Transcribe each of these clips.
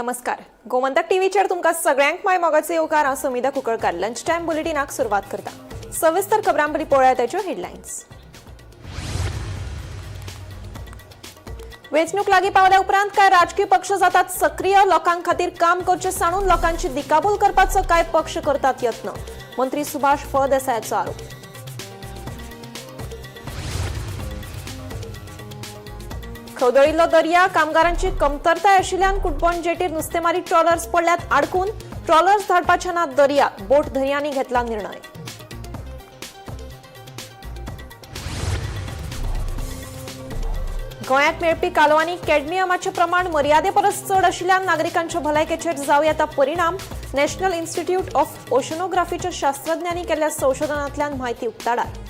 नमस्कार, गोमंतक टीव्हीचेर तुमकां सगळ्यांक माय मोगाचे येवकार. हांव समिधा कुंकळकार. लंच टायम बुलेटिनाक सुरवात करता. सविस्तर खबरां पयलीं पळोवया ताच्यो हेडलायन्स. वेंचणूक लागीं पावल्या उपरांत कांय राजकीय पक्ष जातात सक्रीय. लोकां खातीर काम करचे सांडून लोकांची दिकाभूल करपाचो कांय पक्ष करतात यत्न, मंत्री सुभाष फळदेसायाचो आरोप. खवदळिल्लो दर्या. कामगारांची कमतरताय आशिल्ल्यान कुटबण जेटीर नुस्तेमारी ट्रॉलर्स पडल्यात आडकून. ट्रॉलर्स धाडपाचे नात दर्यात, बोट धनयांनी घेतला निर्णय. गोंयांत मेळपी कालवांनी कॅडमियमाचें प्रमाण मर्यादे परस चड आशिल्ल्यान नागरिकांच्या भलायकेचेर जावं येता परिणाम. नॅशनल इन्स्टिट्यूट ऑफ ओशनोग्राफीच्या शास्त्रज्ञांनी केल्ल्या संशोधनांतल्यान म्हायती उक्ताडार.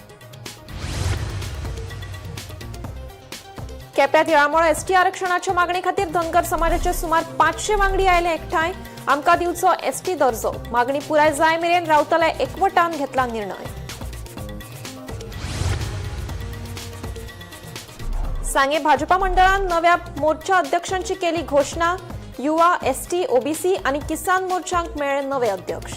केप्यां तिळामळ एसटी आरक्षणाच्या मागणे खातीर धनगर समाजाचे सुमार 500 वांगडी आयले एकठांय. आमकां दिवचो एसटी दर्जो, मागणी पुराय जाय मेरेन रावतले एकवटान घेतला निर्णय. सांगे भाजपा मंडळान नव्या मोर्चा अध्यक्षांची केली घोशणा. युवा, एसटी, ओबीसी आणि किसान मोर्चांक मेळ्ळे नवे अध्यक्ष.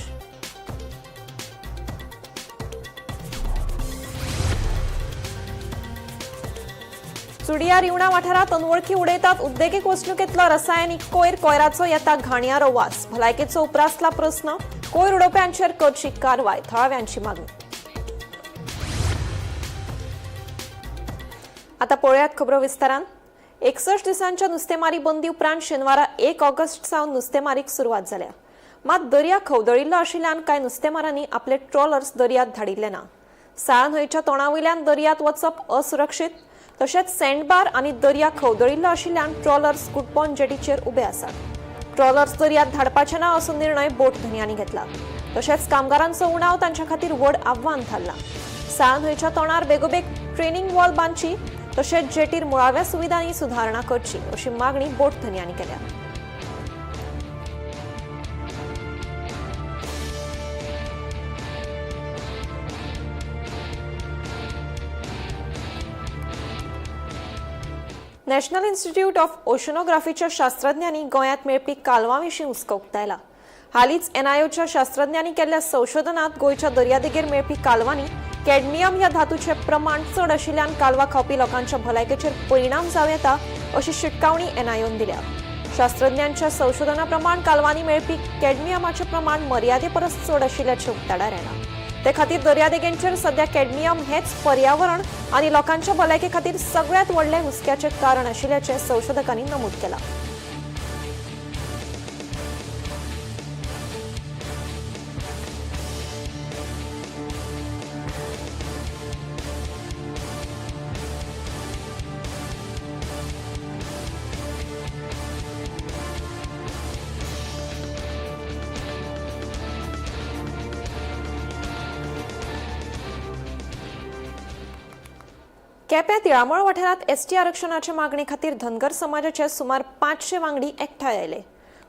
चुडिया रिवणा वाठारात अनवळखी उडयतात उद्देगीक वसणुकेंतलो रसायनीक कोयर. कोयराचो येता घाणयारो वास. भलायकेचो उप्रासला प्रस्न. कोयर उडोवप्यांचेर करची कारवाय, थळाव्यांची मागणी. आता पळोवयात खबरो विस्तारान. 61 दिसांच्या नुस्तेमारी बंदी उपरांत शेनवारा 1 ऑगस्ट सावन नुस्तेमारीक सुरवात जाल्या. मात दर्या खवदळिल्लो आशिल्ल्यान कांय नुस्तेमारांनी आपले ट्रॉलर्स दर्यांत धाडिल्ले ना. साळा न्हंयच्या तोंडा वयल्यान दर्यांत वचप असुरक्षीत, तशेंच सँडबार आनी दर्या खवदळिल्लो आशिल्ल्यान ट्रॉलर्स कुटबण जेटीचेर उबे आसात. ट्रॉलर्स दर्यांत धाडपाचे ना असो निर्णय बोट धनयांनी घेतला. तशेंच कामगारांचो उणाव तांच्या खातीर व्हड आव्हान थारला. साळा न्हंयच्या तोंडार बेगोबेग ट्रेनिंग वॉल बांदची, तशेंच जेटीर मुळाव्या सुविधांनी सुदारणा करची, अशी मागणी बोट धनयांनी केल्या. नॅशनल इन्स्टिट्यूट ऑफ ओशनोग्राफीच्या शास्त्रज्ञांनी गोंयांत मेळपी कालवां विशीं हुस्को उक्तायला. हालींच एनआयओच्या शास्त्रज्ञांनी केल्ल्या संशोधनात गोंयच्या दर्यादेगेर मेळपी कालवांनी कॅडमियम ह्या धातूचें प्रमाण चड आशिल्ल्यान कालवां खावपी लोकांच्या भलायकेचेर परिणाम जावं येता, अशी शिटकावणी एनआयओन दिल्या. शास्त्रज्ञांच्या संशोधना प्रमाण कालवांनी मेळपी कॅडमियमाचें प्रमाण मर्यादे परस चड आशिल्ल्याचें उक्ताडार आयलां. ते खातीर दर्यादेगेंचेर सध्या कॅडमियम हेच पर्यावरण आनी लोकांच्या भलायके खातीर सगळ्यांत व्हडलें हुस्क्याचें कारण आशिल्ल्याचें संशोधकांनी नमूद केलां. केप्यां तिळामळ वाठारांत एसटी आरक्षणाचे मागणे खातीर धनगर समाजाचे सुमार 500 वांगडी एकठांय आयले.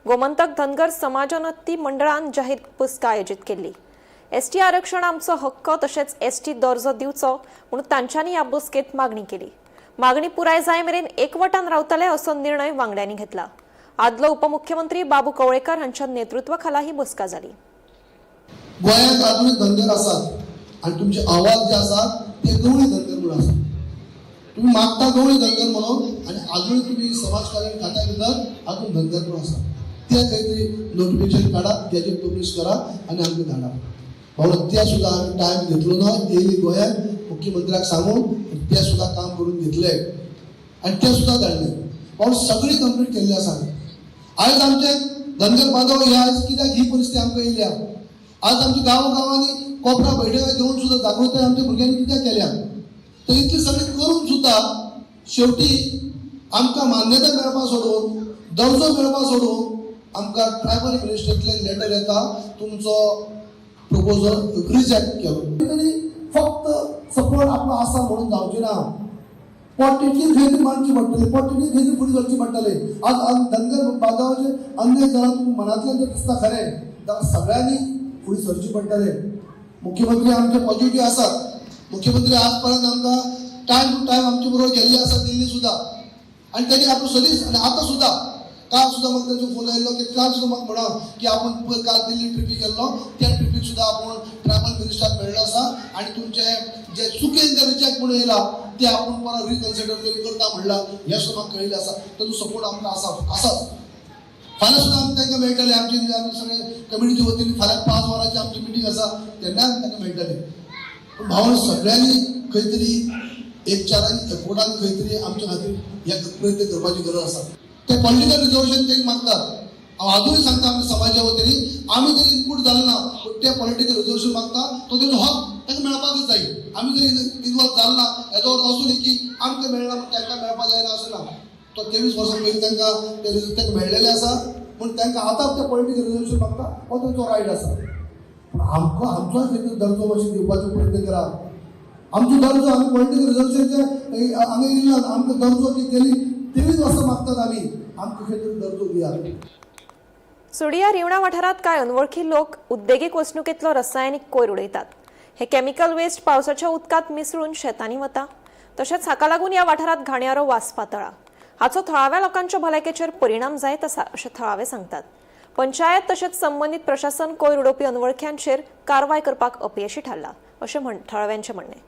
गोमंतक धनगर समाजोन्नती मंडळान जाहीर बसका आयोजीत केल्ली. एसटी आरक्षण आमचो हक्क, तशेंच एसटी दर्जो दिवचो म्हणून तांच्यांनी ह्या बसकेंत मागणी केली. मागणी पुराय जाय मेरेन एकवटान रावतले, असो निर्णय वांगड्यांनी घेतला. आदलो उपमुख्यमंत्री बाबू कवळेकर हांच्या नेतृत्वाखाला ही बसका जाली. गोंयांत आजूनय धनगर आसात आनी तुमचे आवाज जे आसात ते गवळी धनगर म्हणून आसात. तुम्ही मागता गवळी धनगर म्हणून आनी आजूनय तुमी समाज कल्याण खात्या भितर अजून धनगर म्हणून आसा. ते खंय तरी नोटिफिकेशन काडा, तेजेर पब्लीश करा आनी आमकां धाडा. बाबा, ते सुद्दां आमी टायम घेतलो ना. येयली गोंयांत, मुख्यमंत्र्याक सांगून ते सुद्दां काम करून घेतले आनी ते सुद्दां धाडले. बाबा, सगळी कंप्लीट केल्ली आसा. आयज आमचे धनगर बांधव हे आयज कित्याक ही परिस्थिती आमकां येयल्या? आज आमच्या गांवागांवांनी कोपरा बैठका घेवन सुद्दां जागृताय आमच्या भुरग्यांनी कित्याक केल्या? तर इतली सगळी करून सुद्दां शेवटी आमकां मान्यता मेळपा सोडून, दर्जो मेळपा सोडून, आमकां ट्रायबल मिनिस्ट्रींतल्यान लेटर येता, तुमचो प्रपोजल रिजेक्ट केलो. तरी फक्त सपोर्ट आपलो आसा म्हणून जावचें ना. पोटतिडकीन खंय तरी मांडची पडटली, पोटतिडकीन खंय तरी फुडें सरची पडटली. आज धनगर बांधवाचेर अन्याय जाला, तुमकां मनांतल्यान जर दिसता खरें जाल्यार सगळ्यांनी फुडें सरचें पडटलें. मुख्यमंत्री आमचे पॉझिटिव्ह आसात. मुख्यमंत्री आज पर्यंत आमकां टायम टू टायम आमचे बरोबर गेल्ले आसा दिल्ली सुद्दां आनी तेणी आपलो सदीच आनी आतां सुद्दां काल सुद्दां म्हाका तांचो फोन आयिल्लो की काल सुद्दां म्हाका म्हणा की आपूण पळय काल दिल्ली ट्रिपीक गेल्लो, त्या ट्रिपीक सुद्दां आपूण ट्रायबल मिनिस्टराक मेळ्ळो आसा आनी तुमचे जे चुकेन जे रिजेक्ट म्हणून येयला ते आपूण परत रिकन्सिडर तरी करता म्हणलां, हें सुद्दां म्हाका कळिल्लें आसा. तांचो सपोर्ट आमकां आसा आसाच. फाल्यां सुद्दां आमी तांकां मेळटले, आमची आमी सगळे कम्युनिटी वतीन फाल्यां 5 वरांची आमची मिटींग आसा, तेन्ना आमी तांकां मेळटले. पूण भावान सगळ्यांनी खंय तरी एकचारान एकवटान खंय तरी आमच्या खातीर ह्या प्रयत्न करपाची गरज आसा. ते पॉलिटिकल रिजर्वेशन ते मागतात. हांव आजूनय सांगता आमच्या समाजा वतीन आमी जर इनपूट जाले ना पूण ते पॉलिटिकल रिजर्वेशन मागता तो तेजो हक तांकां मेळपाकच जाय. आमी जर इनवॉल्व जाले ना हेजो अर्थ असो न्ही की आमकां मेळना पूण तांकां मेळपाक जायना अशें ना. तो 23 वर्सां पयलीं तांकां ते तांकां मेळ्ळेलें आसा, पूण तांकां आतां ते पॉलिटिकल रिजर्वेशन मागता हो तेंचो रायट आसा. पूण आमकां आमचोय खंय तरी दर्जो मातशें दिवपाचो प्रयत्न करा. आमचो दर्जो आमी पॉलिटिकल रिजर्वेशनचे हांगा येयला, आमकां दर्जो की गेली 23 वर्सां मागतात आमी, आमकां खंय तरी दर्जो दियात. सुडिया रिवणा वाठारांत कांय अनवळखी लोक उद्देगीक वसणुकेंतलो रसायनीक कोयर उडयतात. हे केमिकल वेस्ट पावसाच्या उदकांत मिसळून शेतांनी वता. तशेंच हाका लागून ह्या वाठारांत घाणयारो वास पातळा. हाचो थळाव्या लोकांच्या भलायकेचेर परिणाम जायत आसा अशें थळावे सांगतात. पंचायत तशेंच संबंदीत प्रशासन कोयर उडोवपी अनवळख्यांचेर कारवाय करपाक अपयशी थारला अशें थळाव्यांचें म्हणणें.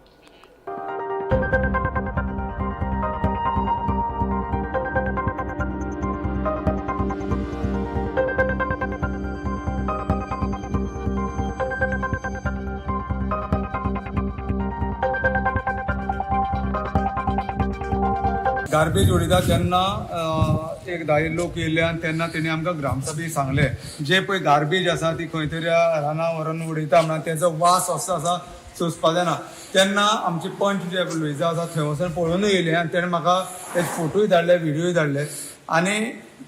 गार्बेज उडयता तेन्ना एक 10 लोक येयले आनी तेन्ना तेणी आमकां ग्रामसभेक सांगलें जे पळय गार्बेज आसा ती खंय तरी रानां व्हरून उडयता म्हणून तेजो वास असो आसा सोंसपा जायना. तेन्ना आमचे पंच जे लुईजा आसा थंय वचून पळोवनूय येयले आनी तेणें म्हाका तेजे फोटोय धाडले, व्हिडियोय धाडले आनी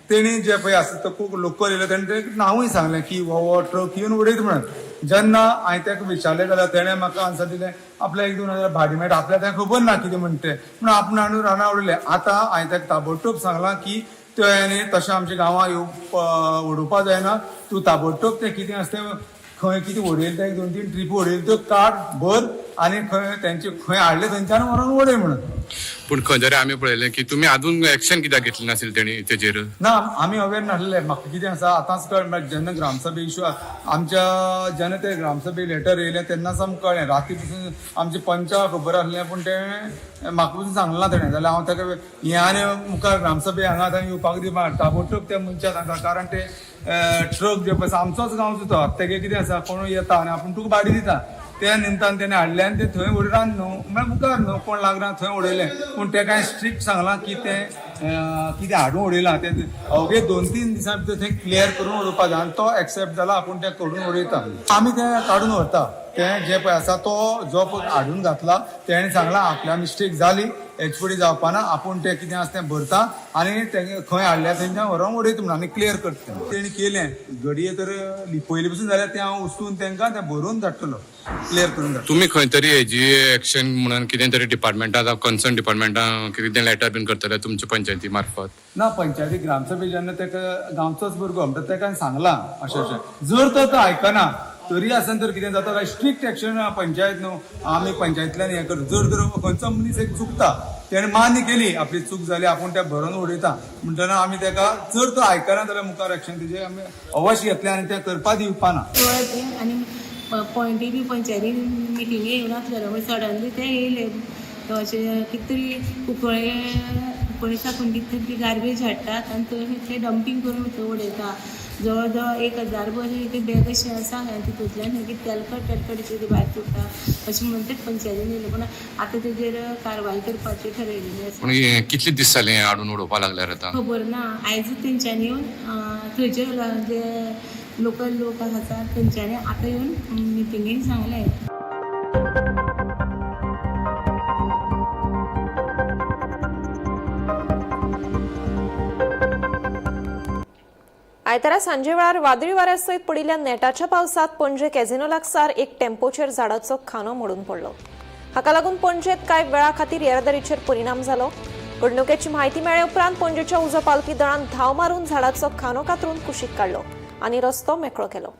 तेणी जे पळय आसा तो खूब लोकल येयले तेणें तें नांवूय सांगलें की हो ट्रक येवन उडयता म्हणून. जेन्ना हांवें ताका विचारलें जाल्यार तेणें म्हाका आन्सर दिलें आपल्याक 1-2 हजार भाडें मेळटा, आपल्याक तें खबर ना कितें म्हणटा तें, पूण आपण हाडून रानां उडयलें. आतां हांवें ताका ताबडतोब सांगलां की तें तशें आमच्या गांवांत येवप उडोवपा जायना, तूं ताबडतोब तें कितें आसा तें खंय कितें उडयलें तें 2-3 ट्रिप उडयलें त्यो काड भर आनी खंय तेंचे खंय हाडलें थंयच्यान व्हरोन उडय म्हणून. पूण खंय तरी आमी पळयलें की तुमी आजून एक्शन कित्याक घेतली नासली तेणी तेजेर? ना, आमी अवेर नासले. म्हाका कितें आसा आतांच कळ्ळें जेन्ना ग्रामसभे इशू आमच्या जेन्ना ते ग्रामसभे लेटर येयलें तेन्नाच आमकां कळ्ळें. राती पसून आमचे पंचाक खबर आसलें पूण तें म्हाका पसून सांगलें ना तेणें. जाल्यार हांव ताका हें आनी मुखार ग्रामसभे हांगा आतां येवपाक दिवपा ताबडतोब त्या मनशाक सांगता, कारण ते ट्रक जे पळय आमचोच गांवचो तो तेगे कितें आसा कोण येता आनी आपूण तुका भाडें दिता त्या निमतान तेणें हाडलें आनी तें थंय उडयलां न्हू म्हळ्यार मुखार न्हू कोण लागना थंय उडयलें. पूण तें कांय स्ट्रिक्ट सांगलां की तें कितें हाडून उडयलां तें अवघे 2-3 दिसां भितर थंय क्लियर करून उडोवपा जाय आनी तो एक्सेप्ट जाला आपूण तें करून उडयता. आमी तें काडून व्हरता तें जें पळय आसा तो जो पळय हाडून घातला तेणें सांगलां आपल्या मिस्टेक जाली हेच फुडें जावपाना, आपूण तें कितें आसा तें भरता आनी तें खंय हाडल्या थंयच्यान व्हरोन उडयता म्हणून आनी क्लियर करता. तेणें केलें घडये तर लिपयलें पसून जाल्यार तें हांव उचलून तांकां तें भरून धाडटलो, क्लियर करून धाडटलो. तुमी खंय तरी हेजी एक्शन म्हणून कितें तरी डिपार्टमेंटान जावं कन्सर्न डिपार्टमेंटान कितें लेटर बीन करतले तुमच्या पंचायती मार्फत? ना, पंचायती ग्रामसभे जेन्ना ताका गांवचोच भुरगो म्हणटा ताका हांवें सांगलां अशें अशें, जर तो आयकना तरी आसतना तर कितें जाता काय स्ट्रिक्ट एक्शन पंचायत न्हू आमी पंचायतींतल्यान हें करता. जर तर खंयचो मनीस एक चुकता तेणें मान्य केली आपली चूक जाली आपूण तें भरून उडयता म्हणटना आमी ताका जर तो आयकना जाल्यार मुखार एक्शन तेजें आमी अवश्य घेतलें आनी तें करपा दिवपाना. आनी पॉयंटी बी पंचायती मिटिंगे येवनासलेलो मागीर सडनली ते येयले अशें कितें तरी कुंकळे कुंकळे साकून कितें तरी गार्बेज हाडटात आनी थंय ते डंपींग करून थंय उडयता. जवळ जवळ 1000 बरे ते बॅग अशें आसा आनी तितूंतल्यान कितें तेलकट तेलकट अशें कितें भायर सुट्टा अशें म्हणून ते पंचायतीन येयले, पूण आतां तेजेर कारवाय करपाची ठरयलेली आसा. पूण कितले दीस जाले हाडून उडोवपा लागल्यार आतां? खबर ना, आयज तेंच्यांनी येवन थंयचे जे लोकल लोक आसा तेंच्यांनी आतां येवन मिटिंगेक सांगलें. आयतारा सांजे वेळार वादळी वाऱ्या सयत पडिल्ल्या नेटाच्या पावसात पणजे कॅझिनो लागसार एक टेम्पोचेर झाडाचो खांदो मोडून पडलो. हाका लागून पणजेत कांय वेळा खातीर येरादारीचेर परिणाम जालो. घडणुकेची म्हायती मेळ्ळे उपरांत पणजेच्या उजो पालपी दळान धांव मारून झाडाचो खांदो कातरून कुशीक काडलो आनी रस्तो मेकळो केलो.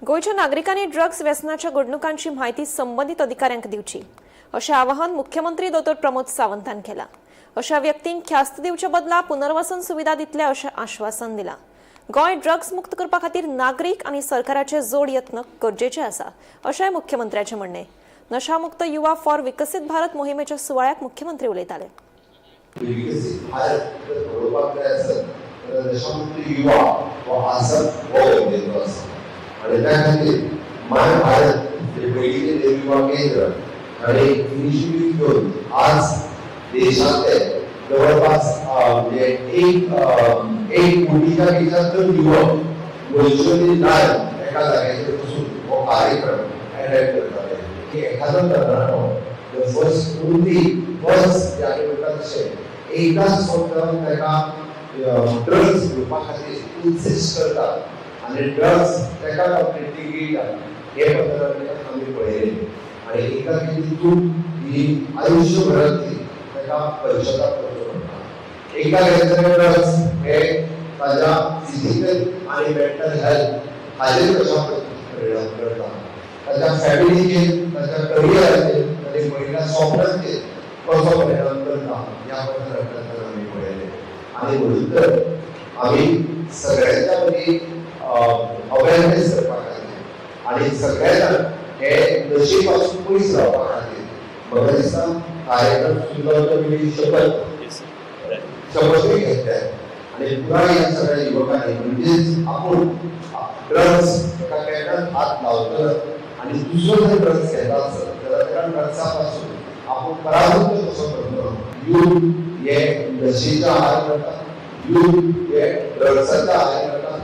गोंयच्या नागरिकांनी ड्रग्स व्यसनाच्या घडणुकांची म्हायती संबंदीत अधिकाऱ्यांक दिवची अशें आवाहन मुख्यमंत्री दोतोर प्रमोद सावंतान केलां. अशा व्यक्तींक ख्यास्त दिवचे बदला पुनर्वसन सुविधा दितले अशें आश्वासन दिलां. गोंय ड्रग्स मुक्त करपा खातीर नागरीक आनी सरकाराचे जोड यत्न गरजेचे आसा अशेंय मुख्यमंत्र्याचें म्हणणें. नशामुक्त युवा फॉर विकसीत भारत मोहिमेच्या सुवाळ्याक मुख्यमंत्री उलयताले. विकसीत भारत जर घडोवपाक जाय आसत जाल्यार नशामुक्त युवा हो आसप हो गरजेचो आसा आनी त्या खातीर माय भारत हे पयलींचें युवा केंद्र आनी इनिशिएटीव घेवन आज देशांतले जवळपास म्हणजे एक कोटीच्या पेक्षा चड युवक वर्च्युअली लायव्ह एका जाग्याचेर बसून हो कार्यक्रम अटेंड करताले की एखादो तरणाटो जर फर्स्ट ओनली फर्स्ट जे आमी म्हणटा तशें एकदांच फक्त ताका ड्रग्स घेवपा खातीर इन्सिस्ट करतात आनी ड्रग्स ताका कंप्लिटली गिळटा हे पत्रांतल्यान आमी पळयलें आनी एकदां केल्ली चूक ही आयुश्यभरांतली ताका पश्चाताप करचो पडटा. एकदां घेतलेले ड्रग्स हे ताज्या फिजिकल आनी मेंटल हेल्थ हाजेर कशा पद्दतीन परिणाम करता, ताच्या फॅमिलीचेर, ताच्या करियराचेर, ताच्या पयल्या स्वप्नांचेर कसो परिणाम करता ह्या पत्रांतल्यान आमी पळयलें. आनी म्हणून तर आमी सगळ्यांच्या मदीं अवेरनेस करपा खातीर आनी सगळे जाण हे नशे पासून पयस रावपा खातीर म्हाका दिसता कार्यक्रम सुरू जावच्या पयलीं शपथूय घेतल्या आनी पुराय ह्या सगळ्या युवकांनी म्हणजेच आपूण ड्रग्स ताका केन्नाच हात लावचो ना आनी दुसरो जर ड्रग्स घेता आसत जाल्यार ताका ड्रग्सा पासून आपूण परावृत्त कसो करतलो. यूथ हे नशेच्या आहारी वता, यूथ हे ड्रग्साच्या आहारी वता.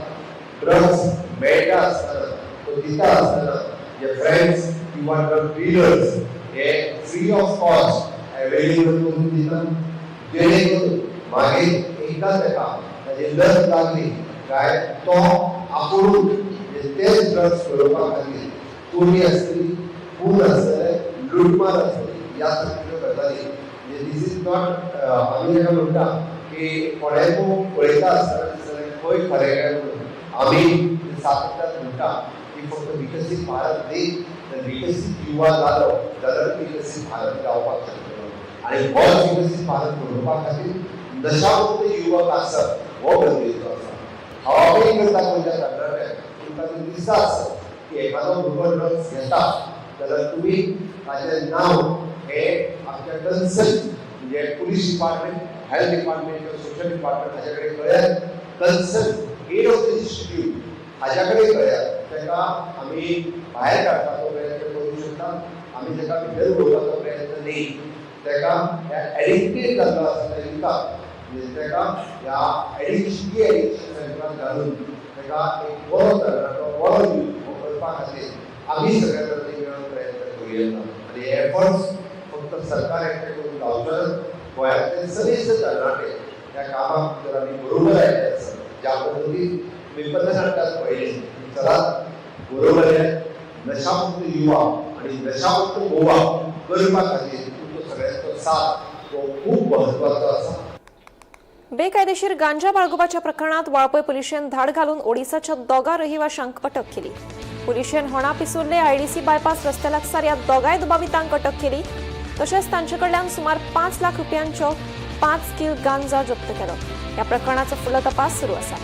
ड्रग्स मेळटा आसतना, तो दिता आसतना जे फ्रेंड्स किंवा ड्रग डिलर्स हे फ्री ऑफ कॉस्ट अवेलेबल करून दिता, जेणे करून मागीर एकदां ताका ताजी लत लागली काय तो आपुणूच तेच ड्रग्स मेळोवपा खातीर चोरी आसतली, खून आसतले, लुटमार आसतली, ह्या सारक्यो गजाली. म्हणजे this is not आमी ताका म्हणटा की कोणाकूय पळयता आसतना दिसतलें खंय खरें काय म्हणून. आमी सातत्यान म्हणटा की फक्त विकसीत भारत न्ही तर विकसीत युवा जालो जाल्यार विकसीत भारत जावपाक शकतलो आनी होच विकसीत भारत घडोवपा खातीर नशामुक्त युवक आसप हो गरजेचो आसा. हांव करता गोंयच्या तरणाट्यांक तुमकां जर दिसता आसत की एखादो भुरगो ड्रग्स घेता जाल्यार तुमी ताचें नांव हे आमच्या कन्सर्न म्हणजे पुलीस डिपार्टमेंट, हेल्थ डिपार्टमेंट किंवा सोशल डिपार्टमेंट हाज्या कडेन कळयात, concern head of the institute हाज्या कडेन कळयात. ताका आमी भायर काडपाचो प्रयत्न करूंक शकता, आमी ताका भितर उडोवपाचो प्रयत्न न्ही. ताका ह्या एडिक्टेड जाल्लो आसा त्या युथाक म्हणजे ताका ह्या एडिक्शन एडिक्शन सेंटरान घालून ताका एक बरो तरणाटो, बरो यूथ हो करपा खातीर आमी सगळ्या जाणांनी मेळून प्रयत्न करूं येता. आनी हे एफर्ट्स फक्त सरकार एकटें करून जावचो ना, गोंयांतले सगळे तरणाटे ह्या कामाक जर आमी बरोबर आयले आसत, ज्या पद्दतीन तुमी पथनाट्यात पळयलें, चलात बरोबर आहे, नशामुक्त युवा आनी नशामुक्त गोवा करपा खातीर तुमचो सगळ्यांचो साथ हो खूब म्हत्वाचो आसा. बेकायदेशीर गांजा बाळगुपाच्या प्रकरणात वाळपय पुलिशेन धाड घालून ओडिसाच्या दोगा रहिवाशांक अटक केली. पुलिशेन होणा पिसुर्ले आयडीसी बायपास रस्त्या लागसार ह्या दोगांय दुबावितांक अटक केली. तशेंच तांचे कडल्यान सुमार 5 लाख रुपयांचो 5 किल गांजा जप्त केलो. ह्या प्रकरणाचो फुडलो तपास सुरू आसा.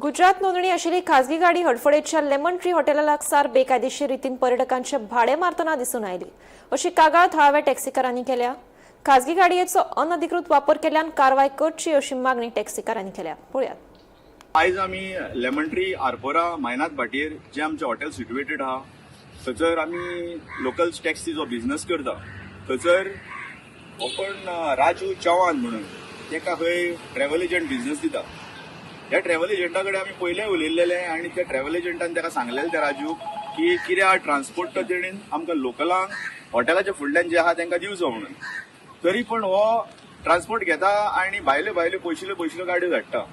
गुजरात नोंदणी आशिल्ली खाजगी गाडी हडफडेच्या लेमन ट्री हॉटेला लागसार बेकायदेशीर रितीन पर्यटकांचे भाडे मारतना दिसून आयली अशी कागाळ थळाव्या टॅक्सीकारांनी केल्या. खाजगी गाडयेचो अनधिकृत वापर केल्यान कारवाय करची अशी मागणी टॅक्सीकारांनी केल्या. पळयात. आयज आमी लेमन ट्री आरपोरा मायनात भाटयेर जे आमचें हॉटेल सिट्युएटेड आहा थंयसर आमी लोकल टॅक्सी जो बिझनस करता थंयसर हो कोण राजू चव्हाण म्हणून तेका खंय ट्रॅव्हल एजंट बिझनस दिता. ह्या ट्रॅव्हल एजंटा कडेन आमी पयलें उलयल्लेले आनी त्या ट्रॅव्हल एजंटान तेका सांगलेलें त्या राजूक की कितें आहा ट्रान्सपोर्ट तो तेणेन आमकां लोकलांक हॉटेलाच्या फुडल्यान जे आहा तेंकां दिवचो म्हणून. तरी पण हो ट्रान्सपोर्ट घेता आनी भायल्यो भायल्यो पयशिल्यो पयशिल्यो गाडयो धाडटा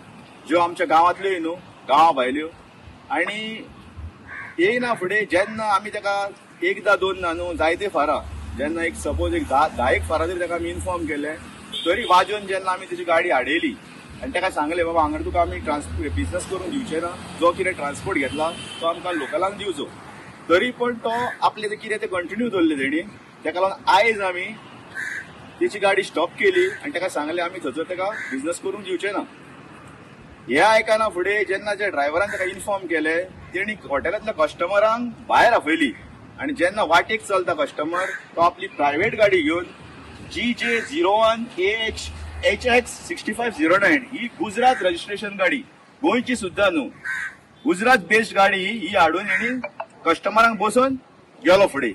ज्यो आमच्या गांवांतल्योय न्हू गांवा भायल्यो. आनी येयना फुडें जेन्ना आमी तेका एकदां दोनदा न्हू जायते फारा जेन्ना एक सपोज एक धा एक फारा जरी तेका आमी इन्फॉर्म केलें तरी वाजोवन जेन्ना आमी तेजी गाडी आडयली आनी तेका सांगलें बाबा हांगा तुका आमी बिझनस करूंक दिवचे ना, जो कितें ट्रान्सपोर्ट घेतला तो आमकां लोकलांक दिवचो, तरी पण तो आपलें तें कितें तें कंटिन्यू दवरलें तेणी. तेका लागून आयज आमी तेची गाडी स्टॉप केली आनी तेका सांगलें आमी थंयसर तेका बिझनस करूंक दिवचे ना. हे आयकना फुडें जेन्ना ज्या ड्रायव्हरान तेका इन्फॉर्म केलें तेणी हॉटेलांतल्या कस्टमरांक भायर आपयली आनी जेन्ना वाटेक चलता कस्टमर तो आपली प्रायव्हेट गाडी घेवन GJ 01 AH HX 6509 ही गुजरात रजिस्ट्रेशन गाडी, गोंयची सुद्दां न्हू, गुजरात बेस्ड गाडी ही हाडून हेणी कस्टमरांक बसोवन गेलो फुडें.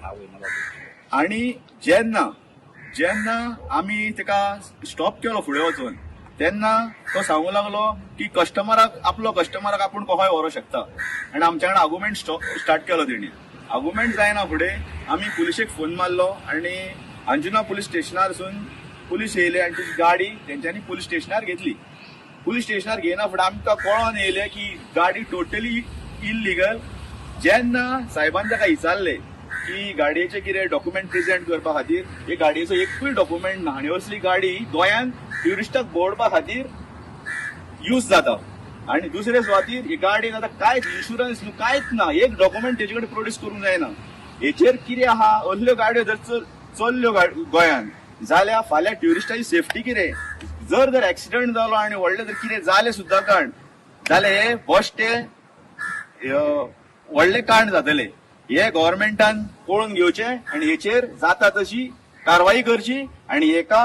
आनी जेन्ना जेन्ना आमी तेका स्टॉप केलो फुडें वचून तेन्ना तो सांगू लागलो की कस्टमराक आपलो कस्टमराक आपूण कोहोय व्हरूंक शकता आनी आमच्या कडेन आर्गुमेंट स्टार्ट केलो तेणी. आर्गुमेंट जायना फुडें आमी पुलिशेक फोन मारलो आनी अंजुना पुलीस स्टेशनारसून पुलीस येयले आनी तेजी गाडी तेंच्यांनी पुलीस स्टेशनार घेतली. पुलीस स्टेशनार घेयना फुडें आमकां कळोन येयलें की गाडी टोटली इल्लिगल. जेन्ना सायबान ताका विचारलें की गाडयेचे कितें डॉक्युमेंट प्रेजेंट करपा खातीर, हे गाडयेचो एकूय डॉक्युमेंट ना आनी असली गाडी गोंयांत ट्युरिस्टाक भोंवडपा खातीर यूज जाता आनी दुसरे सुवातीर ही गाडयेन आतां कांयच इन्शुरन्स न्हू कांयच ना, एक डॉक्युमेंट तेजे कडेन प्रोड्यूस करूंक जायना. हेचेर कितें आहा असल्यो गाडयो जर चल्ल्यो गोंयांत जाल्यार फाल्यां ट्युरिस्टाची सेफ्टी कितें, जर जर एक्सिडंट जालो आनी व्हडलें जर कितें जालें सुद्दां कांड जाल्यार हे बश्टे व्हडलें कांड जातलें. हे गव्हर्मेंटान पळोवन घेवचें आनी हेचेर जाता तशी कारवाई करची आनी एका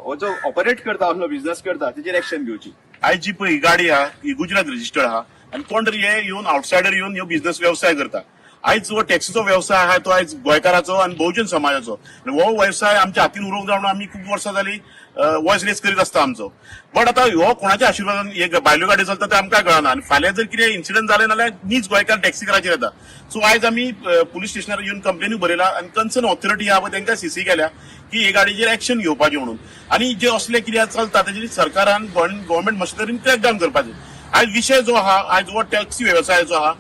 हो जो ऑपरेट करता असलो बिझनस करता तेचेर एक्शन घेवची. आयज जी पळय ही गाडी आहा ही गुजरात रजिस्टर्ड आहा आनी कोण तरी हे येवन आउटसायडर येवन ह्यो बिझनस वेवसाय करता. आयज हो टॅक्सीचो वेवसाय आहा तो आयज गोंयकाराचो आनी बहुजन समाजाचो आनी हो वेवसाय आमच्या हातीन उरोंक जाय म्हणून आमी खूब वर्सां जाली वॉयस रेज करीत आसता आमचो. बट आतां हो कोणाच्या आशिर्वादान हे भायल्यो गाडयो चलता ते आमकां कळना आनी फाल्यां जर कितें इन्सिडंट जालें जाल्यार नीज गोंयकार टॅक्सीकाराचेर येता. सो आयज आमी पुलीस स्टेशनार येवन कंप्लेनूय बरयला आनी कन्सर्न ऑथॉरिटी आहा पळय तांकां सीसी केल्या की हे गाडयेचेर एक्शन घेवपाचें म्हणून. आनी जे असले कितें चलता तेजेर सरकारान गव्हर्मेंट मशिनरीन क्रॅकडावन करपाचें. आयज विशय जो आहा आयज हो टॅक्सी वेवसाय जो आहा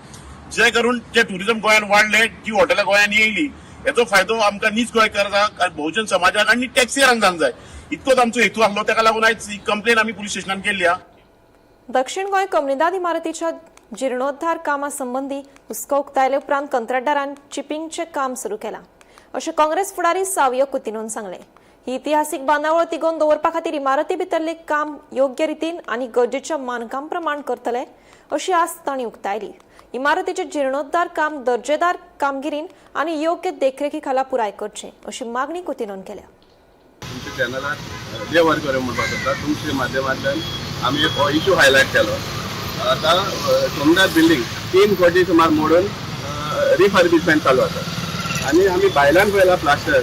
जे करून जे टुरिझम गोंयांत वाडले, जी हॉटेलां गोंयांत येयली हेचो फायदो आमकां नीज गोंयकारांक, बहुजन समाजाक आनी टॅक्सीकारांक जावंक जाय इतकोच आमचो हेतू आसलो. ताका लागून आयज ही कंप्लेन आमी पुलीस स्टेशनान केल्ली आहा. दक्षिण गोंय कम्युनिदाद इमारतीच्या जिर्णोद्धार कामा संबंदी हुस्को उक्तायले उपरांत कंत्राटदारान चिपिंगचें काम सुरू केलां अशें काँग्रेस फुडारी सावियो कुतिनोन सांगलें. ही इतिहासीक बांदावळ तिगोवन दवरपा खातीर इमारती भितरलें काम योग्य रितीन आनी गरजेच्या मानकां प्रमाण करतले अशी आस्त तांणी उक्तायली. इमारतीचें जिर्णोद्धार काम दर्जेदार कामगिरीन आनी योग्य देखरेखी खाला पुराय करचें अशी मागणी कुतिनोन केल्या. तुमच्या चॅनलाक देव बरें करूं म्हणपाक सोदता. तुमच्या माध्यमांतल्यान आमी हो इशू हायलायट केलो. आतां सोमनाथ बिल्डींग 3 कोटी सुमार मोडून रिफर्बिशमेंट चालू आसा आनी आमी भायल्यान पळयला प्लास्टर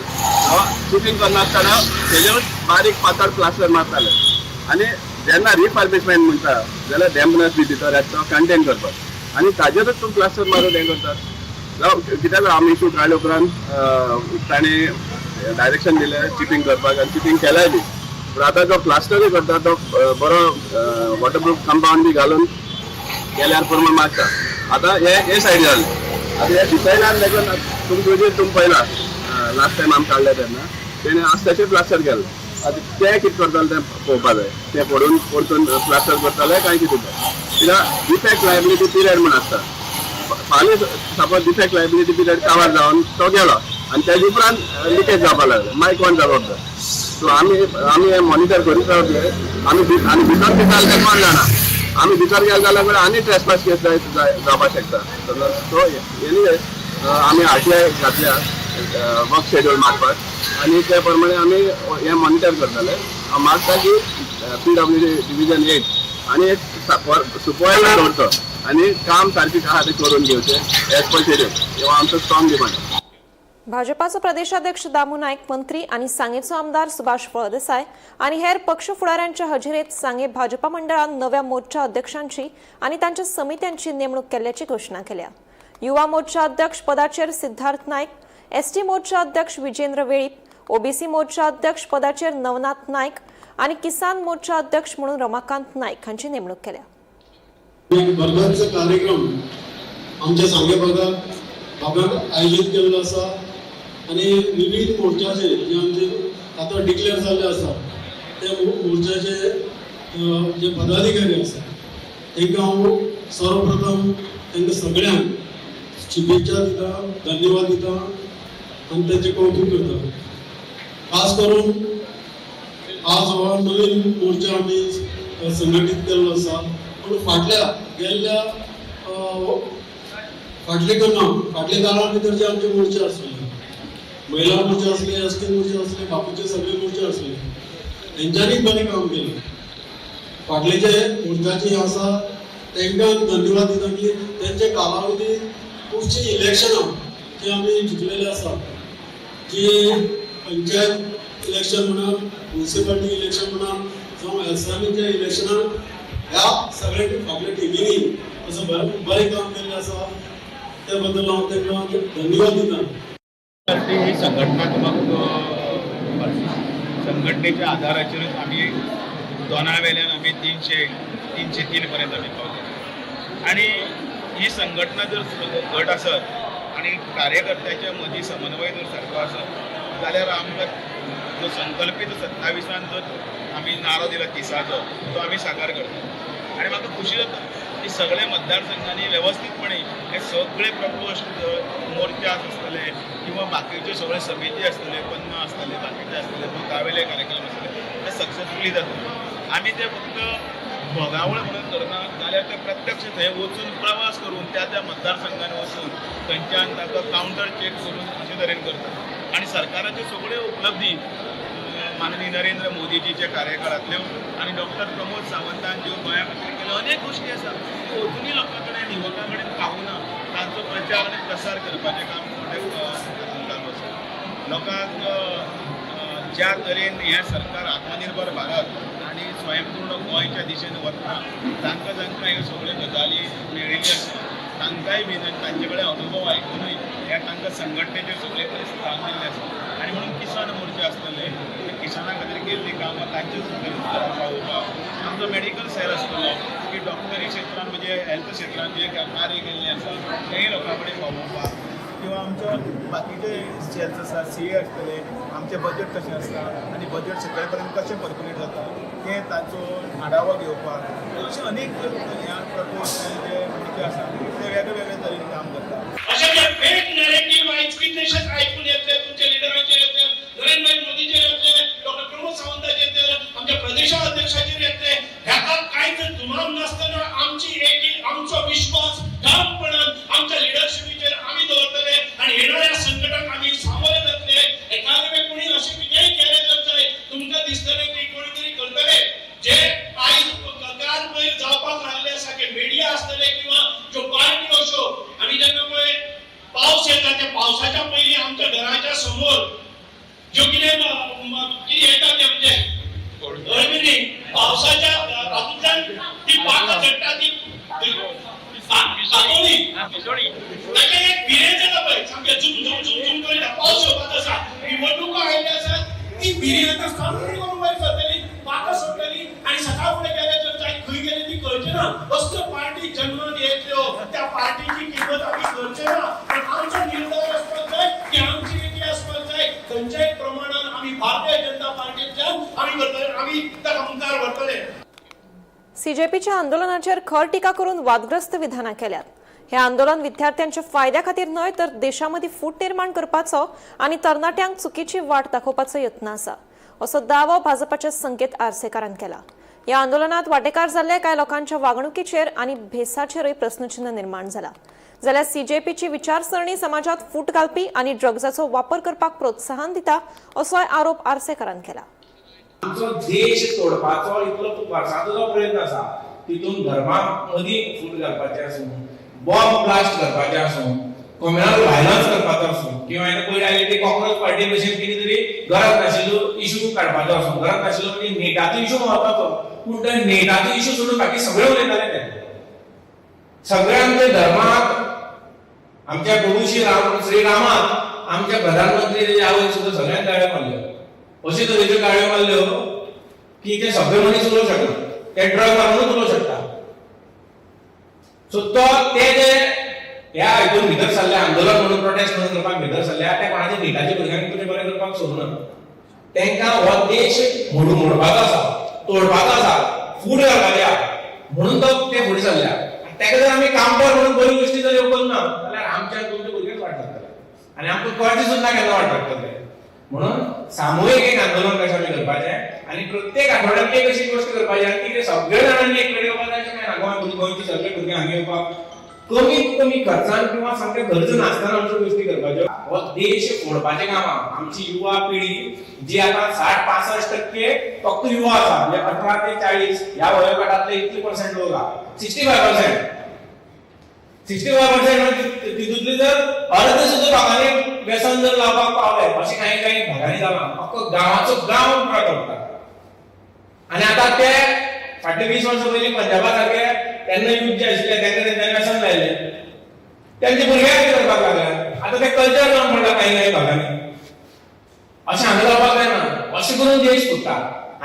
हो चिपिंग करनासतना तेजेर बारीक पातळ प्लास्टर मारताले आनी जेन्ना रिफर्बिशमेंट म्हणटा जाल्यार डॅम्पनस बी भितर येता तो कंटेन करपाक आनी ताजेरूच तूं प्लास्टर मारून हें करतात. जावं कित्याक आमी इशू काडले उपरांत ताणें डायरेक्शन दिलें चिपिंग करपाक आनी चिपिंग केलाय बी. पूण आतां जो प्लास्टरूय करता तो बरो वॉटरप्रूफ कंपाउंड बी घालून केल्यार पुरो म्हण मारता. आतां हे हे सायड जालें, आतां हे डिसायडान देखून तुमचे तुमी पळयला लास्ट टायम आमी काडले तेन्ना तेणें आज तशें प्लास्टर केलें. आतां तें कितें करताले तें पळोवपा जाय, तें फोडून परतून प्लास्टर करताले काय कितें तें. कित्याक डिफेक्ट लायबिलिटी पिरियड म्हण आसता. फाल्यां suppose defect liability period cover जावन तो गेलो आनी तेजे उपरांत लिकेज जावपाक लागलें, मागीर कोण जबाबदार? सो आमी आमी हें मॉनिटर करीत रावतले. आमी आनी भितर कितें जालें तें कोण जाणा. आमी भितर गेले जाल्यार आनी ट्रेसपास केस जावपाक शकता. सो एनिवे आमी आरटीआय घातल्या वर्क शेड्यूल मारपाक आनी त्या प्रमाणे आमी हें मॉनिटर करतले. हांव मागता की पीडब्ल्यूडी डिविजन 8 आनी एक सुपवायला दवरचो आनी काम सारकें आहा तें करून घेवचें एज पर शेड्यूल. हो आमचो स्ट्रॉंग डिमांड. भाजपाचो प्रदेशाध्यक्ष दामू नायक, मंत्री आनी सांगेचो आमदार सुभाष फळदेसाय आनी हेर पक्ष फुडाऱ्यांच्या हजेरेत सांगे भाजपा मंडळान नव्या मोर्चा अध्यक्षांची आनी तांच्या समित्यांची नेमणूक केल्ल्याची घोशणा केल्या. युवा मोर्चा अध्यक्ष पदाचेर सिद्धार्थ नायक, एसटी मोर्चा अध्यक्ष विजेंद्र वेळीप, ओबीसी मोर्चा अध्यक्ष पदाचेर नवनाथ नायक आनी किसान मोर्चा अध्यक्ष म्हणून रमाकांत नायक हांची नेमणूक केल्या. वर्धांचा कार्यक्रम आमच्या सांगे भागात आयोजित केल्लो आसा आनी विविध मोर्चाचे जे आमचे आतां डिक्लेअर जाल्ले आसा ते मोर्चाचे जे पदाधिकारी आसा तांकां हांव सर्वप्रथम तांकां सगळ्यांक शुभेच्छा दिता, धन्यवाद दिता आनी तांचें कौतूक करता. खास करून आज हो नवीन मोर्चा आमी संघटीत केल्लो आसा, पूण फाटल्या गेल्ल्या फाटले करना फाटल्या काळा भितर जे आमचे मोर्चे आसले, महिला मोर्चा आसले, एस टी मोर्चा आसले, बाकीचे सगळे मोर्चे आसले, तेंच्यांनी बरें काम केलें. फाटले जे मोर्चाचे आसा तांकां धन्यवाद दिता की तेंच्या कालावधीत खुबशीं इलेक्शनां जी आमी जिखलेली आसा, जी पंचायत इलेक्शन म्हणा, म्युनिसिपालिटी इलेक्शन म्हणा, जावं एस एम च्या इलेक्शनाक ह्या सगळ्या फाटल्या टिमींनी असं बरें काम केल्लें आसा, त्या बद्दल हांव तांकां धन्यवाद दिता. ही संघटनात्मक संघटनेच्या आधाराचेरूच आमी दोना वेल्यान आमी 303 पर्यंत आमी पावले. आनी ही संघटना जर घट आसत आनी कार्यकर्त्याच्या मदीं समन्वय जर सारको आसत जाल्यार आमकां जो संकल्पीत 27 जो आमी नारो दिला 30चो तो आमी साकार करता. आनी म्हाका खुशी जाता की सगळे मतदारसंघांनी वेवस्थीतपणे हे सगळे प्रकोष्ठ मोर्चा आसतले किंवा बाकीचे सगळे समिती आसतले, पन्ना आसतले, बाकीचे आसतले, बुथावेले कार्यक्रम आसतले, ते सक्सेसफुली जाता. आमी ते फक्त भोगावळ म्हणून करना जाल्यार ते प्रत्यक्ष थंय वचून प्रवास करून त्या त्या मतदारसंघान वचून थंयच्यान ताका कावंटर चॅक करून अशे तरेन करता. आनी सरकाराच्यो सगळ्यो उपलब्धी माननीय नरेंद्र मोदीजीच्या कार्यकाळांतल्यो आनी डॉक्टर प्रमोद सावंतान ज्यो गोंया खातीर केल्यो अनेक गोश्टी आसा त्यो अजुनूय लोकां कडेन, युवकां कडेन पावना. तांचो प्रचार आनी प्रसार करपाचें काम मोठ्या चालू आसा. लोकांक ज्या तरेन हें सरकार आत्मनिर्भर भारत आनी स्वयंपूर्ण गोंयच्या दिशेन वतना तांकां जांकां ह्यो सगळ्यो गजाली मेळिल्ल्यो आसा तांकांय बीन आनी तांचे कडेन अनुभव आयकुनूय ह्या तांकां संघटनेचे सगळे कडेन स्थान दिल्लें आसा. आनी म्हणून किसान मोर्चा आसतले, ते किसाना खातीर केल्लीं कामां तांचे पावोवपाक, आमचो मेडिकल सेल आसतलो की डॉक्टरी क्षेत्रान म्हणजे हेल्थ क्षेत्रान जे कार्य केल्लें आसा तेंय लोकां कडेन पावोवपाक, किंवा आमचो बाकीचे सेल्स आसा, सी ए आसतले, आमचें बजट कशें आसता आनी बजट सगळे पर्यंत कशें पर्क्युलेट जाता तें तांचो आढावो घेवपाक, अशे अनेक ह्या प्रकोष्ठ जे मोर्चे आसा ते वेगळे वेगळे तरेन काम करता. अशे जे फेक नॅरेटिव्ह आयज कितलेशेच आयकून येतले, तुमच्या लिडरांचेर येतले, नरेंद्र मोदीचेर येतले, डॉक्टर प्रमोद सावंताचेर येतले, आमच्या प्रदेशाध्यक्षाचेर येतले, ह्याका कांयच दुमाम नासतना आमची एकी, आमचो विश्वास ठामपणान आमच्या लिडरशिपीचेर आमी दवरतले आनी येणाऱ्या संकटाक आमी सामोरे जातले. एखाद्या कोणी अशें कितेंय केलें जर जायत तुमकां दिसतलें की कोणी तरी करतले, जे आयज काल पयर जावपाक लागले आसा की मिडिया आसतले किंवा ज्यो पार्टी अश्यो, आमी जेन्ना पळय पावस येता त्या पावसाच्या पयलीं आमच्या घराच्या समोर ज्यो कितें कितें येता तें म्हणजे अळमी पावसाच्या हातूंतल्यान ती पाकां चडटा, ती पातोळी, ताचें एक भिरें जाता पळय, सामकें झुम झुम झुम झुम करीत पावस येवपाचो आसा, निवडणुको आयिल्ल्यो आसात, ती भिरीं आतां सामकी करून वयर सरतली, पाकां सोडटली आनी सकाळ फुडें गेले तर जाय खंय गेले ती कळचें ना. असल्यो पार्टी जन्माक येतल्यो त्या पार्टीची किंमत आमी करचे ना. पण आमचो निर्धार आसपाक जाय की आमची एकी आसपाक जाय. खंयच्याय प्रमाणान आमी भारतीय जनता पार्टींतल्यान आमी करतले, आमी ताका मुखार व्हरतले. सीजेपीच्या आंदोलनाचेर खर टिका करून वादग्रस्त विधानां केल्यात. हे आंदोलन विद्यार्थ्यांच्या फायद्या खातीर न्हय तर देशामदीं फूट निर्माण करपाचो आनी तरणाट्यांक चुकीची वाट दाखोवपाचो यत्न आसा, असो दावो भाजपाचे संकेत आर्सेकारान केला. ह्या आंदोलनात वांटेकार जाल्ले कांय लोकांच्या वागणुकीचेर आनी भेसाचेरूय प्रस्नचिन्ह निर्माण जाला. जाल्यार सीजेपीची विचारसरणी समाजात फूट घालपी आनी ड्रग्साचो वापर करपाक प्रोत्साहन दिता, असोय आरोप आर्सेकारान केला. आमचो देश तोडपाचो इतलो वर्सांचो जो प्रयत्न आसा, तितून धर्मा मदीं फूट घालपाचें आसूं, बॉम्ब ब्लास्ट करपाचें आसूं, कम्युनल व्हायलन्स करपाचो आसूं, किंवा पयलीं आयली ती कॉक्रोच पार्टी भशेन कितें तरी गरज नाशिल्लो इशू काडपाचो आसूं. गरज नाशिल्लो म्हणजे नेटाचो इशू म्हत्वाचो, पूण त्या नेटाचो इशू सोडून बाकी सगळे उलयताले. ते सगळे आमच्या धर्माक, आमच्या प्रभू श्री राम श्री रामाक, आमच्या प्रधानमंत्री आवय सुद्दां सगळ्यांक गाळ्यो मारल्यो. अशे तरेच्यो गाळ्यो मारल्यो की ते सगळे मनीस उलोवंक शकना, ते ड्रग मारूनच उलोवंक शकता. सो तो ते जे ह्या हितून भितर सरले, आंदोलन म्हणून प्रोटेस्ट म्हणून करपाक भितर सरल्या, त्या कोणाच्या नेटाच्या भुरग्यांक तुमी बरें करपाक सोदना. तांकां हो देश मोडपाचो आसा, तोडपाचो आसा, फूड घालपाचें आसा, म्हणून तो ते फुडें सरल्या. ताका जर आमी काउंटर म्हणून बरी गोश्टी जर येवपाक ना जाल्यार आमच्या तुमच्या भुरग्यांक वाट लागतले आनी आमकां कळचें सुद्दां केन्ना वाट लागतले. म्हणून सामुहीक एक आंदोलन कशें आमी करपाचें आनी प्रत्येक आठवड्याक एक अशी गोश्ट करपाची आनी कितें सगळे जाणांनी एक कडेन येवपाक जाय अशें कांय ना. गोंय गोंयचे सगळे भुरगे हांगा येवपाक कमीत कमी खर्चान किंवा सामकें खर्च नासतना आमच्यो गोश्टी करपाच्यो. हो देश फोडपाचें काम आमची युवा पिढी जी आतां 60-65% फक्त युवा आसा, म्हणजे 18 ते 40 ह्या वयोगटांतले इतले पर्संट लोक आहा, 65%, 65% तितूंतली जर अर्द सुद्दां लोकांनी व्यसन जर लावपाक पावले अशें कांय कांय भागांनी जालां. अख्खो गांवाचो गांव ड्रग करता. आनी आतां ते फाटले 20 वर्सां पयलीं पंजाबा सारके तेन्ना यूथ जे आशिल्ले तांकां तेंच्यांनी व्यसन लायलें, तेंचे भुरग्यांक करपाक लागले. आतां ते कल्चर जावन पडला कांय कांय भागांनी. अशें हांगा जावपाक जायना, अशें करून देश फुट्टा.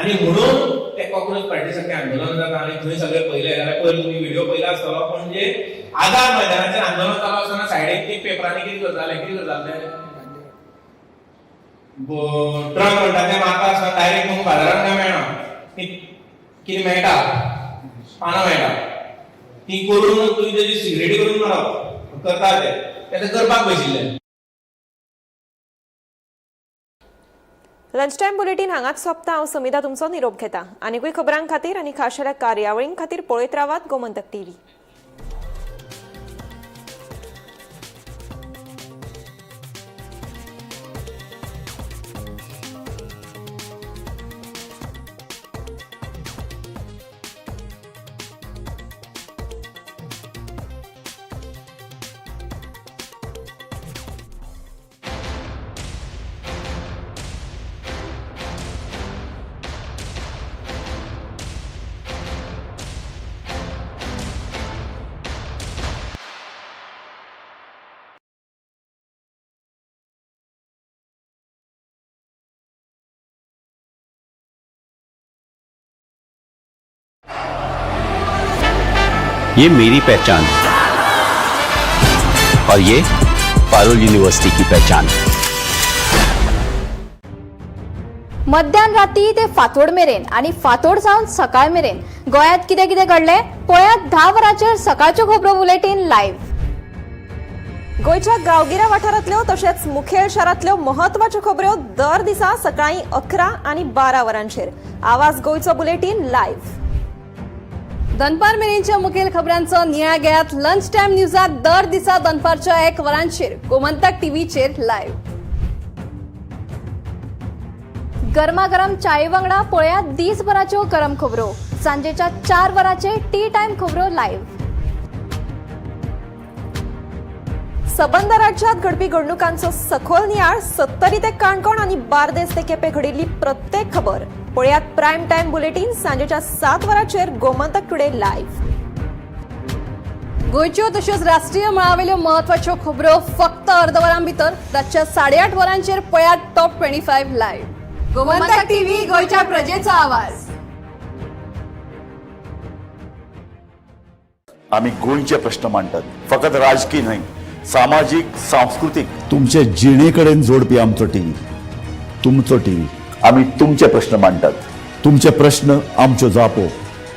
आनी म्हणून ते कॉक्रोच पार्टी सारकें आंदोलन जाता आनी थंय सगळे पयले जाल्यार पयर तुमी व्हिडिओ पयला आसतलो. पण जे आझाद मैदानाचेर आंदोलन चालू आसतना सायडीक ती पेपरांनी कितें करताले, कितें करताले, ट्रक म्हणटा ते मारता आसतना डायरेक्ट तुमकां बाजारांत काय मेळना, कितें मेळटा, पानां मेळटा, ती करून तुमी तेजी सिगरेटी करून मारप करता ते करपाक बशिल्ले. लंच टायम बुलेटीन हांगाच सोंपता. हांव समिता तुमचो निरोप घेता. आनीकूय खबरां खातीर आनी खाशेल्या कार्यावळीं खातीर पळयत रावात गोमंतक टीव्ही. ये मेरी पहचान और ये पारुल यूनिवर्सिटी की पहचान. मध्यान राती ते फांतोड मेरेन आनी फांतोड जावन सकाळ मेरेन गोंयांत कितें कितें घडलें पळयात 10 वरांचेर सकाळच्यो खबरो बुलेटीन लायव्ह. गोंयच्या गांवगिऱ्या वाठारांतल्यो तशेंच मुखेल शारांतल्यो म्हत्वाच्यो खबऱ्यो दर दिसा सकाळीं 11 आनी 12 वरांचेर आवाज गोंयचो बुलेटीन लायव्ह. दनपार मेरेनच्या मुखेल खबरांचो नियाळ घेयात लंच टायम न्यूजात दर दिसा दनपारच्या 1 वरांचेर गोमंतक टीव्हीचेर लायव्ह. गरमागरम चाये वांगडा पळयात दीसभराच्यो गरम खबरो सांजेच्या 4 वरांचेर टी टायम खबरो लायव्ह. सबंद राज्यात घडपी घडणुकांचो सखोल नियाळ 70 ते काणकोण आनी बार्देस ते केपें घडिल्ली प्रत्येक खबर पळयात प्रायम टायम बुलेटीन सांजेच्या 7 वरांचेर गोमंतक टुडे लायव्ह. गोंयच्यो तश्योच राष्ट्रीय मळावेल्यो म्हत्वाच्यो खबरो फक्त अर्द वरां भितर रातच्या 8:30 वरांचेर पळयात टॉप 25 लायव्ह. गोमंतक टीव्ही, गोंयच्या प्रजेचो आवाज. आमी गोंयचे प्रश्न मांडटात, फकत राजकीय न्हय, सामाजीक, सांस्कृतीक, तुमचे जिणे कडेन जोडपी आमचो टीव्ही, तुमचो टीव्ही. आमी तुमचे प्रश्न मांडटात, तुमचे प्रश्न आमच्यो जापो,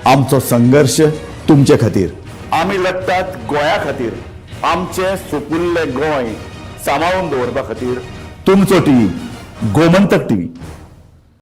आमचो संघर्श तुमचे खातीर. आमी लढटात गोंया खातीर, आमचें सुपुल्लें गोंय सांबाळून दवरपा खातीर. तुमचो टीव्ही, गोमंतक टीव्ही.